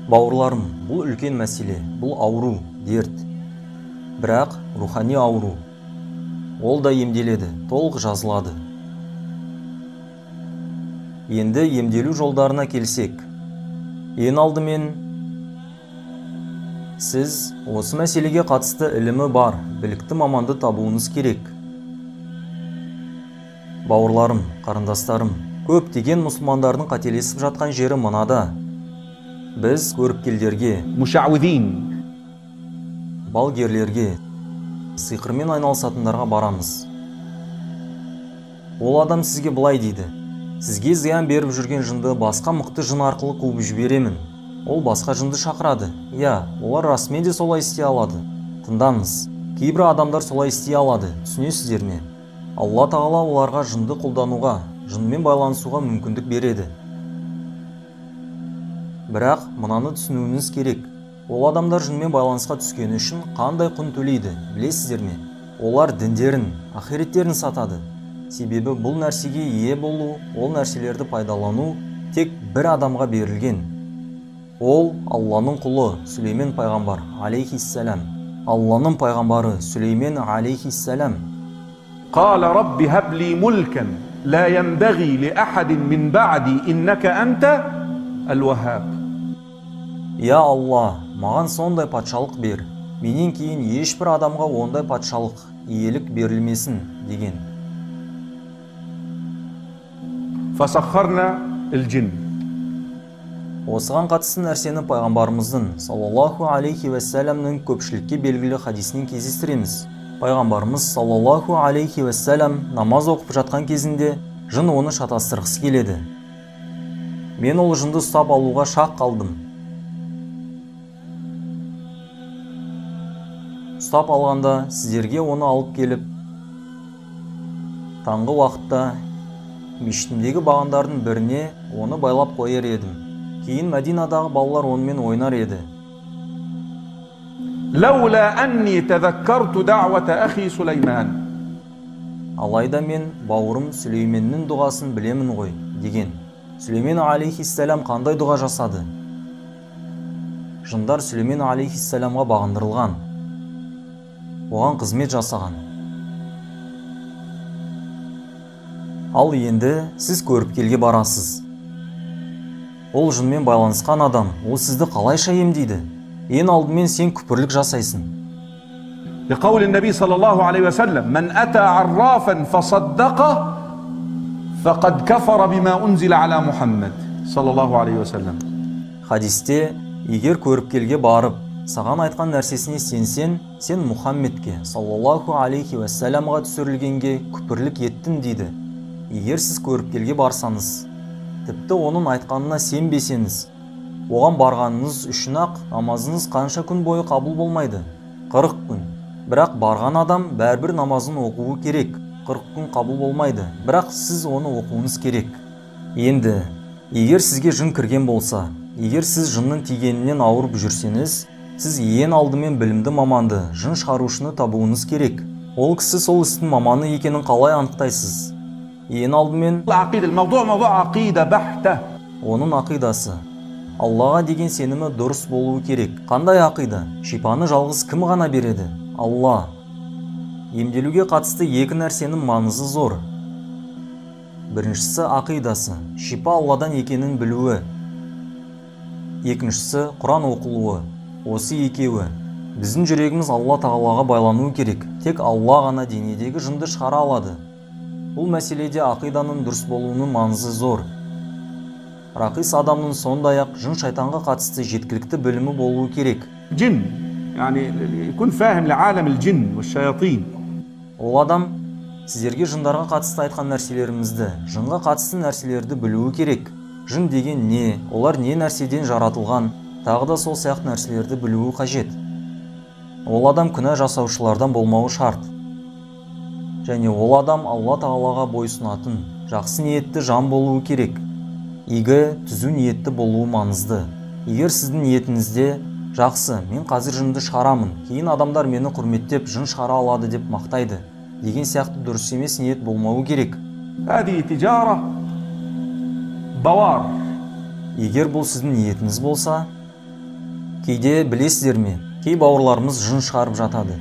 Бауырларым, бұл үлкен мәселе, бұл ауру, дерт. Бірақ рухани ауру. Ол да емделеді, толық жазылады. Енді емделу жолдарына келсек. Ең алдымен сіз осы мәселеге қатысты ілімі бар, білікті маманды табуыңыз керек. Бауырларым, қарындастарым, көптеген мұсылмандардың қателесіп жатқан жері мынада. Біз көріпкелдерге, мушауидин, балгерлерге, сиқырмен айналысатындарға барамыз. Ол адам сізге былай дейді: сізге зиян беріп жүрген жынды басқа мықты жын арқылы қуып жіберемін. Ол басқа жынды шақырады. Иә, олар расымен де солай істей алады. Тыңдаңыз, кейбір адамдар солай істей алады, түсінесіздер ме? Алла тағала оларға жынды қолдануға, жынмен байланысуға мүмкіндік береді. Бірақ мынаны түсінуіңіз керек. Ол адамдар жынмен байланысқа түскені үшін қандай құн төлейді, білесіздер ме? Олар діндерін, ақиреттерін сатады. Себебі бұл нәрсеге ие болу, ол нәрселерді пайдалану тек бір адамға берілген. Ол Алланың құлы Сүлеймен пайғамбар алейхиссалам. Алланың пайғамбары Сүлеймен алейхиссалам. قال رب هب لي ملكا لا ينبغي لأحد من بعدي إنك أنت الوهاب. Я Алла, маған сондай патшалық бер. Менен кейін ешбір адамға ондай патшалық, иелік берілмесін деген. فسخرنا الجن. Осыған қатысты нәрсені пайғамбарымыздың саллаллаху алейхи уассаламның көпшілікке белгілі хадисінен кездестіреміз. Пайғамбарымыз саллаллаху алейхи уассалам намаз оқып жатқан кезінде жын оны шатастырғысы келеді. Мен ол жынды ұстап алуға шақ қалдым. Ұстап алғанда сіздерге оны алып келіп, таңғы уақытта мешітімдегі бағандардың біріне оны байлап қояр едім. Кейін Мәдинадағы балалар онымен ойнар еді. لولا أني تذكرت دعوة أخي سليمان. Алайда мен бауырым Сүлейменнің дұғасын білемін ғой, деген. Сүлеймен алейхиссалам қандай дұға жасады? Жындар Сүлеймен алейхиссаламға бағындырылған, оған қызмет жасаған. Ал енді сіз көріпкелге барасыз. Ол жынмен байланысқан адам, ол сізді қалайша емдейді? Ең алдымен сен күпірлік жасайсың. لقول النبي صلى الله عليه وسلم من أتى عرافا فصدقه فقد كفر بما أنزل على محمد صلى الله عليه وسلم. Хадисте, егер көріпкелге барып, саған айтқан нәрсесіне сенсең, сен Мұхаммедке саллаллаху алейхи уассаламға түсірілгенге күпірлік еттің дейді. Егер сіз көріпкелге барсаңыз, тіпті оның айтқанына сенбесеңіз, оған барғаныңыз үшін-ақ намазыңыз қанша күн бойы қабыл болмайды? 40 күн. Бірақ барған адам бәрібір намазын оқуы керек. 40 күн қабыл болмайды, бірақ сіз оны оқуыңыз керек. Енді, егер сізге жын кірген болса, егер сіз жынның тигенінен ауырып жүрсеңіз, сіз ең алдымен білімді маманды, жын шығарушыны табуыңыз керек. Ол кісі сол істің маманы екенін қалай анықтайсыз? Ең алдымен оның ақидасы, Аллаға деген сенімі дұрыс болуы керек. Қандай ақида? Шипаны жалғыз кім ғана береді? Алла. Емделуге қатысты екі нәрсенің маңызы зор. Біріншісі ақидасы, шипа Алладан екенін білуі. Екіншісі Құран оқылуы. Осы екеуі. Біздің жүрегіміз Алла тағалаға байлануы керек. Тек Алла ғана денедегі жынды шығара алады. Бұл мәселеде ақиданың дұрыс болуының маңызы зор. Рақис адамның сондай-ақ жын шайтанға қатысты жеткілікті білімі болуы керек. Жин, яғни يكون فاهم لعالم الجن والشياطين. Ол адам сіздерге жындарға қатысты айтқан нәрселерімізді, жынға қатысты нәрселерді білуі керек. Жын деген не, олар не нәрседен жаратылған, тағы да сол сияқты нәрселерді білуі қажет. Ол адам күнә жасаушылардан болмауы шарт. Және ол адам Алла тағалаға бойсұнатын, жақсы ниетті жан болуы керек. Игі, түзу ниетті болуы маңызды. Егер сіздің ниетіңізде жақсы, мен қазір жынды шығарамын, кейін адамдар мені құрметтеп жын шығара алады деп мақтайды деген сияқты дұрыс емес ниет болмауы керек. Егер бұл сіздің ниетіңіз болса, Кейде білесіздер ме, кей бауырларымыз жын шығарып жатады.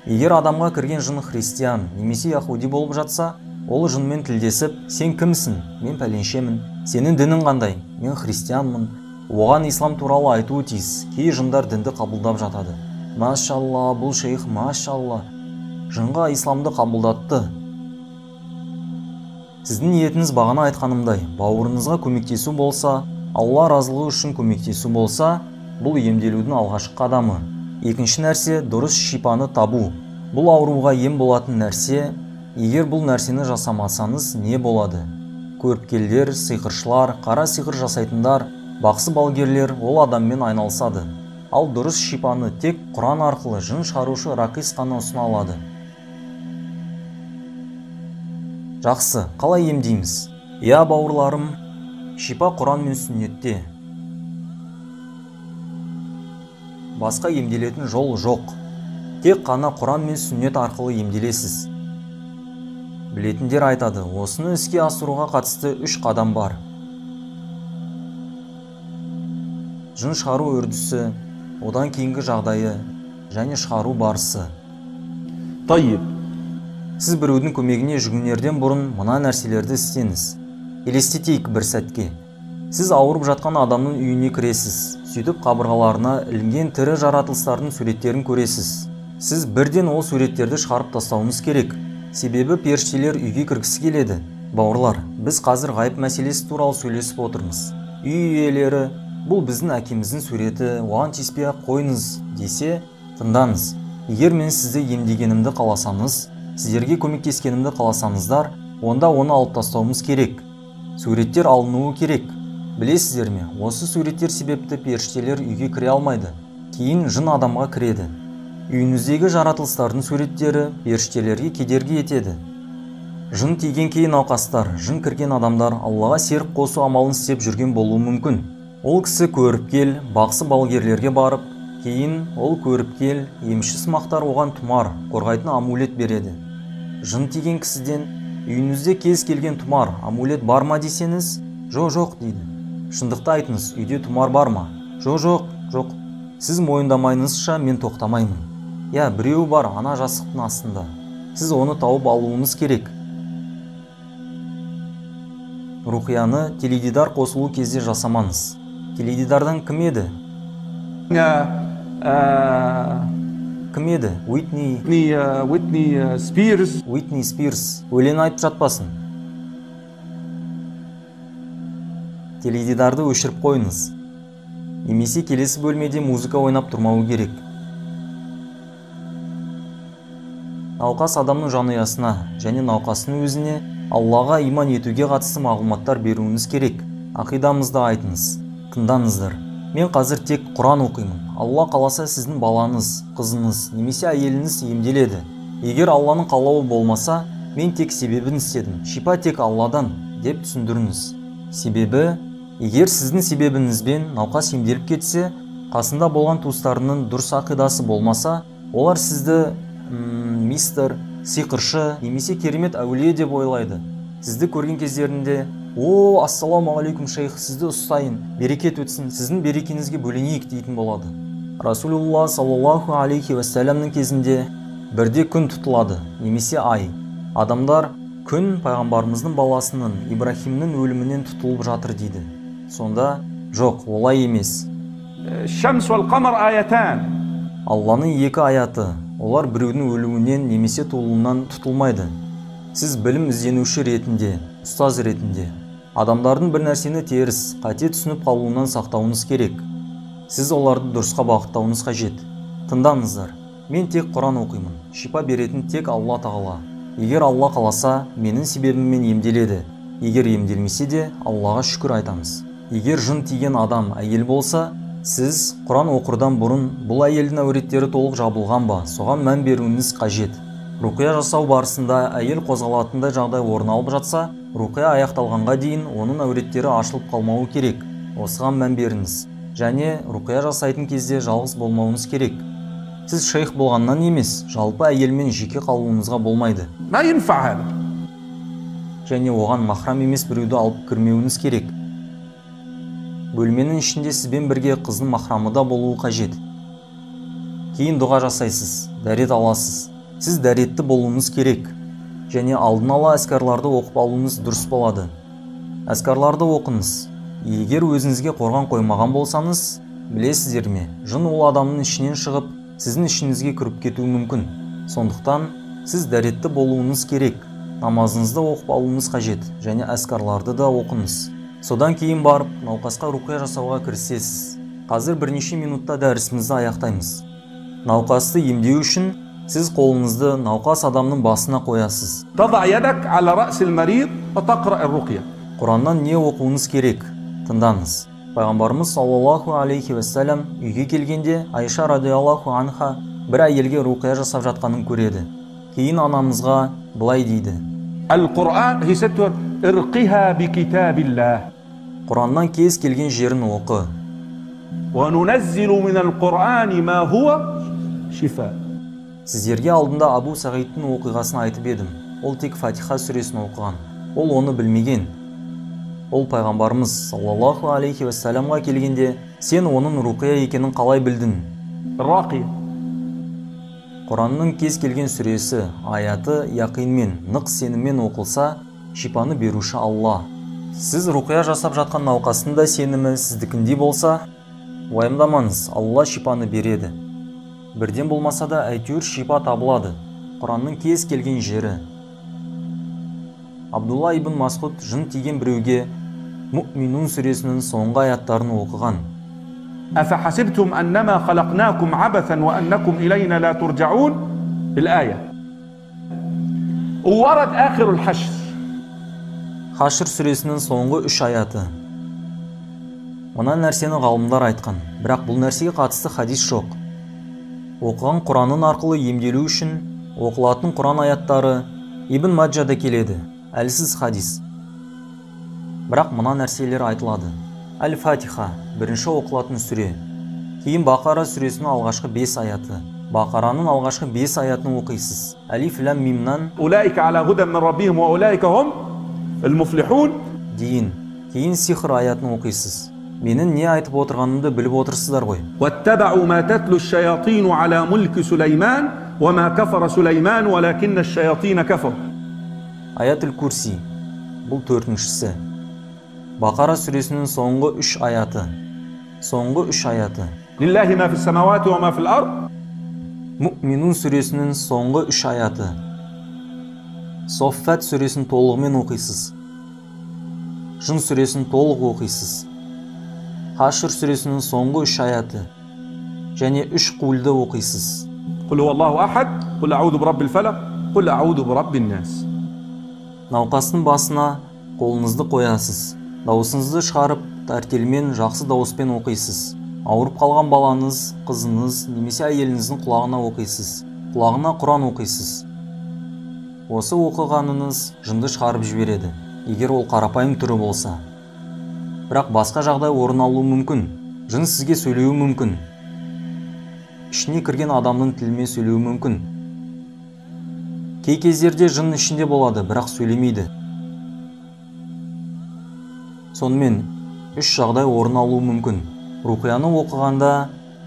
Егер адамға кірген жын христиан немесе яхуди болып жатса, ол жынмен тілдесіп, сен кімсің? Мен пәленшемін. Сенің дінің қандай? Мен христианмын. Оған ислам туралы айтуы тиіс. Кей жындар дінді қабылдап жатады. Машалла, бұл шейх, машалла. Жынға исламды қабылдатты. Сіздің ниетіңіз бағана айтқанымдай, бауырыңызға көмектесу болса, Алла разылығы үшін көмектесу болса, бұл емделудің алғашқы қадамы. Екінші нәрсе, дұрыс шипаны табу. Бұл ауруға ем болатын нәрсе. Егер бұл нәрсені жасамасаңыз, не болады? Көріпкелдер, сиқыршылар, қара сиқыр жасайтындар, бақсы балгерлер ол адаммен айналысады. Ал дұрыс шипаны тек Құран арқылы жын шығарушы рақис қана ұсына алады. Жақсы, қалай емдейміз? Я, бауырларым, шипа Құран мен сүннетте. Басқа емделетін жол жоқ. Тек қана Құран мен сүннет арқылы емделесіз. Білетіндер айтады, осыны іске асыруға қатысты 3 қадам бар. Жын шығару үрдісі, одан кейінгі жағдайы және шығару барысы. Тайып. Сіз біреудің көмегіне жүгінерден бұрын мына нәрселерді істеңіз. Елестетейік бір сәтке. Сіз ауырып жатқан адамның үйіне кіресіз. Сөйтіп қабырғаларына ілінген тірі жаратылыстардың суреттерін көресіз. Сіз бірден ол суреттерді шығарып тастауыңыз керек. Себебі періштелер үйге кіргісі келеді. Бауырлар, біз қазір ғайып мәселесі туралы сөйлесіп отырмыз. Үй иелері, бұл біздің әкеміздің суреті, оған тиіспей-ақ қойыңыз десе, тыңдаңыз. Егер мен сізді емдегенімді қаласаңыз, сіздерге көмектескенімді қаласаңыздар, онда оны алып тастауымыз керек. Суреттер алынуы керек. Білесіздер ме, осы суреттер себепті періштелер үйге кіре алмайды. Кейін жын адамға кіреді. Үйіңіздегі жаратылыстардың суреттері періштелерге кедергі етеді. Жын тиген кей науқастар, жын кірген адамдар Аллаға серік қосу амалын істеп жүрген болуы мүмкін. Ол кісі көріпкел, бақсы балгерлерге барып, кейін ол көріпкел, емші сымақтар оған тұмар, қорғайтын амулет береді. Жын тиген кісіден үйіңізде кез келген тұмар, амулет бар ма десеңіз, жоқ, жоқ дейді. Шындықты айтыңыз, үйде тұмар бар ма? Жоқ, жоқ, жоқ. Сіз мойындамайыңызша мен тоқтамаймын. Я, біреуі бар ана жастықтың астында. Сіз оны тауып алуыңыз керек. Рухияны теледидар қосылу кезде жасамаңыз. Теледидардан кім еді? Кім еді? Уитни Спирс. Уитни Спирс. Өлең айтып жатпасын. Теледидарды өшіріп қойыңыз. Немесе келесі бөлмеде музыка ойнап тұрмауы керек. Науқас адамның жанұясына және науқастың өзіне Аллаға иман етуге қатысты мағлұматтар беруіңіз керек. Ақидамызды айтыңыз. Тыңдаңыздар. Мен қазір тек Құран оқимын. Алла қаласа сіздің балаңыз, қызыңыз немесе әйеліңіз емделеді. Егер Алланың қалауы болмаса, мен тек себебін істедім. Шипа тек Алладан деп түсіндіріңіз. Себебі, егер сіздің себебіңізбен науқас емделіп кетсе, қасында болған туыстарының дұрыс ақидасы болмаса, олар сізді мистер, сиқыршы немесе керемет әулие деп ойлайды. Сізді көрген кездерінде, о, ассалаумағалейкум шейх, сізді ұстайын, берекет өтсін, сіздің берекеңізге бөленейік дейтін болады. Расулулла саллаллаху алейхи уассаламның кезінде бірде күн тұтылады, немесе ай. Адамдар күн пайғамбарымыздың баласының Ибрахимнің өлімінен тұтылып жатыр дейді. Сонда, жоқ, олай емес. Алланың екі аяты, олар біреудің өлуінен немесе туылуынан тұтылмайды. Сіз білім ізденуші ретінде, ұстаз ретінде, адамдардың бір нәрсені теріс, қате түсініп қалуынан сақтауыңыз керек. Сіз оларды дұрысқа бағыттауыңыз қажет. Тыңдаңыздар, мен тек Құран оқимын, шипа беретін тек Алла Тағала. Егер Алла қаласа, менің себебіммен емделеді. Егер емделмесе де, Аллаға шүкір айтамыз. Егер жын тиген адам әйел болса, сіз Құран оқырдан бұрын бұл әйелдің әуреттері толық жабылған ба, соған мән беруіңіз қажет. Руқия жасау барысында әйел қозғалатындай жағдай орын алып жатса, руқия аяқталғанға дейін оның әуреттері ашылып қалмауы керек. Осыған мән беріңіз. Және руқия жасайтын кезде жалғыз болмауыңыз керек. Сіз шейх болғаннан емес, жалпы әйелмен жеке қалуыңызға болмайды. Және оған махрам емес біреуді алып кірмеуіңіз керек. Бөлменің ішінде сізбен бірге қыздың махрамы да болуы қажет. Кейін дұға жасайсыз, дәрет аласыз. Сіз дәретті болуыңыз керек. Және алдын ала әскарларды оқып алуыңыз дұрыс болады. Әскарларды оқыңыз. Егер өзіңізге қорған қоймаған болсаңыз, білесіздер ме, жын ол адамның ішінен шығып, сіздің ішіңізге кіріп кетуі мүмкін. Сондықтан сіз дәретті болуыңыз керек. Намазыңызды оқып алуыңыз қажет және әскарларды да оқыңыз. Содан кейін барып, науқасқа руқия жасауға кірісесіз. Қазір бірнеше минутта дәрісімізді аяқтаймыз. Науқасты емдеу үшін сіз қолыңызды науқас адамның басына қоясыз. تضع يدك على رأس المريض وتقرأ الرقية. Құраннан не оқуыңыз керек? Тыңдаңыз. Пайғамбарымыз саллаллаху алейхи уассалам үйге келгенде Айша радиаллаху анха бір әйелге руқия жасап жатқанын көреді. Кейін анамызға былай дейді. القرآن he said to her, ارقها بكتاب الله. Құраннан кез келген жерін оқы. وننزل من القرآن ما هو شفاء. Сіздерге алдында Абу Сағидтің оқиғасын айтып едім. Ол тек Фатиха сүресін оқыған. Ол оны білмеген. Ол пайғамбарымыз саллаллаху алейхи уассаламға келгенде, сен оның руқия екенін қалай білдің? Рақия. Құранның кез келген сүресі, аяты яқинмен, нық сеніммен оқылса, шипаны беруші Алла. Сіз руқия жасап жатқан науқастың да сенімі сіздікіндей болса, уайымдамаңыз, Алла шипаны береді. Бірден болмаса да әйтеуір шипа табылады. Құранның кез келген жері. Абдулла ибн Масғуд жын тиген біреуге Муъминун сүресінің соңғы аяттарын оқыған. أفحسبتم أنما خلقناكم عبثا وأنكم إلينا لا ترجعون الآية. وورد آخر الحشر. Хашр сүресінің соңғы 3 аяты. Мына нәрсені ғалымдар айтқан, бірақ бұл нәрсеге қатысты хадис жоқ. Оқыған Құранның арқылы емделу үшін оқылатын Құран аяттары Ибн Маджада келеді, әлсіз хадис. Бірақ мына нәрселер айтылады. Әл-Фатиха, бірінші оқылатын сүре. Кейін Бақара сүресінің алғашқы 5 аяты. Бақараның алғашқы 5 аятын оқисыз. Әлиф ләм мимнан أولئك على هدى من ربهم وأولئك هم المفلحون дейін. Кейін Сихр аятын оқисыз. Менің не айтып отырғанымды біліп отырсыздар ғой. واتبعوا ما تتلو الشياطين على ملك سليمان وما كفر سليمان ولكن الشياطين كفروا. Аятул Курси, бұл төртіншісі. Бақара сүресінің соңғы 3 аяты. Соңғы 3 аяты. لله ما في السماوات وما في الأرض. Муъминун сүресінің соңғы 3 аяты. Соффат сүресін толығымен оқисыз. Жын сүресін толық оқисыз. Хашр сүресінің соңғы 3 аяты. Және 3 қульді оқисыз. قل هو الله أحد، قل أعوذ برب الفلق، قل أعوذ برب الناس. Науқастың басына қолыңызды қоясыз. Дауысыңызды шығарып, тәртелмен жақсы дауыспен оқисыз. Ауырып қалған балаңыз, қызыңыз немесе әйеліңіздің құлағына оқисыз. Құлағына Құран оқисыз. Осы оқығаныңыз жынды шығарып жібереді, егер ол қарапайым түрі болса. Бірақ басқа жағдай орын алуы мүмкін. Жын сізге сөйлеуі мүмкін. Ішіне кірген адамның тілімен сөйлеуі мүмкін. Кей кездерде жын ішінде болады, бірақ сөйлемейді. Сонымен, 3 жағдай орын алуы мүмкін. Руқияны оқығанда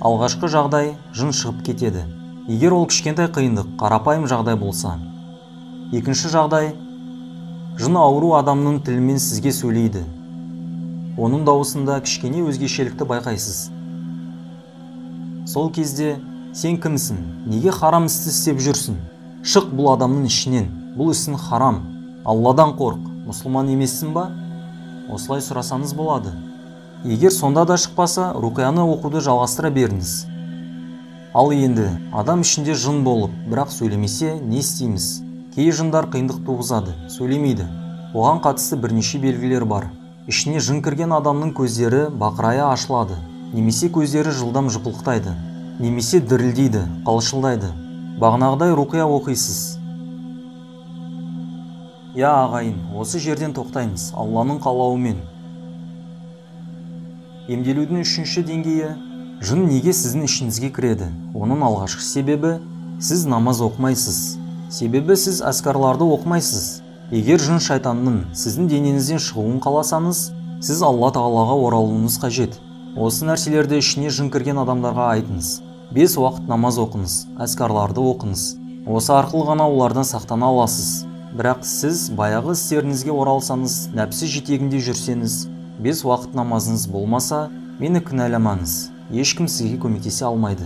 алғашқы жағдай жын шығып кетеді. Егер ол кішкентай қиындық, қарапайым жағдай болса. Екінші жағдай, жын ауру адамның тілімен сізге сөйлейді. Оның дауысында кішкене өзгешелікті байқайсыз. Сол кезде, сен кімсің? Неге харам істі істеп жүрсің? Шық бұл адамның ішінен, бұл ісің харам. Алладан қорқ, мұсылман емессің ба? Осылай сұрасаңыз болады. Егер сонда да шықпаса, руқияны оқуды жалғастыра беріңіз. Ал енді, адам ішінде жын болып, бірақ сөйлемесе, не істейміз? Кей жындар қиындық туғызады, сөйлемейді. Оған қатысты бірнеше белгілер бар. Ішіне жын кірген адамның көздері бақырая ашылады, немесе көздері жылдам жыпылықтайды, немесе дірілдейді, қалшылдайды. Бағанағыдай руқия оқисыз. Я ағайын, осы жерден тоқтаймыз, Алланың қалауымен. Емделудің үшінші деңгейі, жын неге сіздің ішіңізге кіреді? Оның алғашқы себебі, сіз намаз оқымайсыз. Себебі сіз әскарларды оқымайсыз. Егер жын шайтанның сіздің денеңізден шығуын қаласаңыз, Сіз Алла Тағалаға оралуыңыз қажет. Осы нәрселерді ішіне жын кірген адамдарға айтыңыз. 5 уақыт намаз оқыңыз, әзкарларды оқыңыз. Осы арқылы ғана олардан сақтана аласыз. Бірақ сіз баяғы істеріңізге оралсаңыз, нәпсі жетегінде жүрсеңіз, 5 уақыт намазыңыз болмаса, мені кінәламаңыз. Ешкім сізге көмектесе алмайды.